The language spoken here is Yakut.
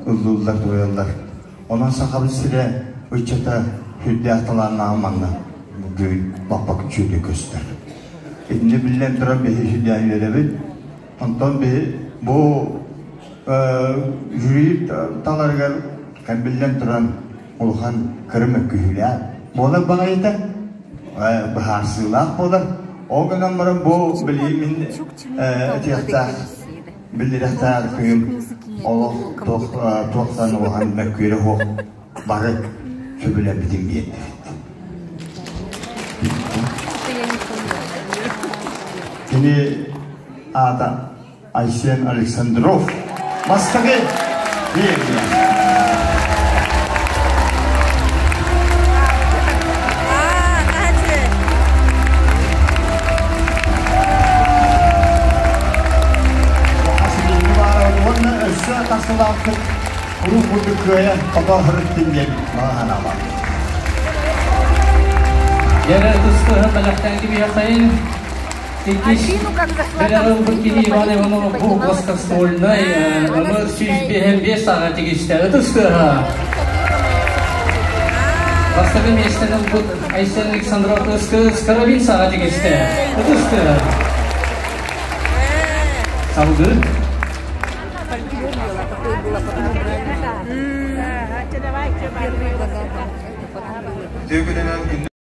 ыллыыллар, туойаллар. Онон Сахабыт сирэ ыччата сүрдээх талааннааҕын манна бүгүн лаппа күчүөтэ көстөр. Итини биллэн туран биһи сүрдээх үөрэбит. Онтон биһи бу жюри таларыгар кэм биллэн туран улахан кырым өккүһүүлээх буолар баҕайыта, быһаарсыылаах буолар. Ол гынан баран бу билигин мин этиэхтээх биллирэхтээх кыым олох туохтан улахан мөккүөрэ суох бары сөбүлэппитин биэрдибит. Кини аата Айсен Александров. Бастакы премия. Уонна өссө тахсылаахтык куруук курдук кыайа хото сырыттын диэн баҕа Дьэрэ тустуһа бэлэхтээн кибиэххэйин Иккис бэлэҕи ылбыт киһи Иван Иванов бу плоскоствольнай ымыр 155 саҕа тигистэ. Ытыс тыаһа. Бастакы миэстэни ылбыт Айсен Александров ЫСКС карабин саҕа тигистэ. Ытыс тыаһа. Салгыы. Үтүө күнүнэн.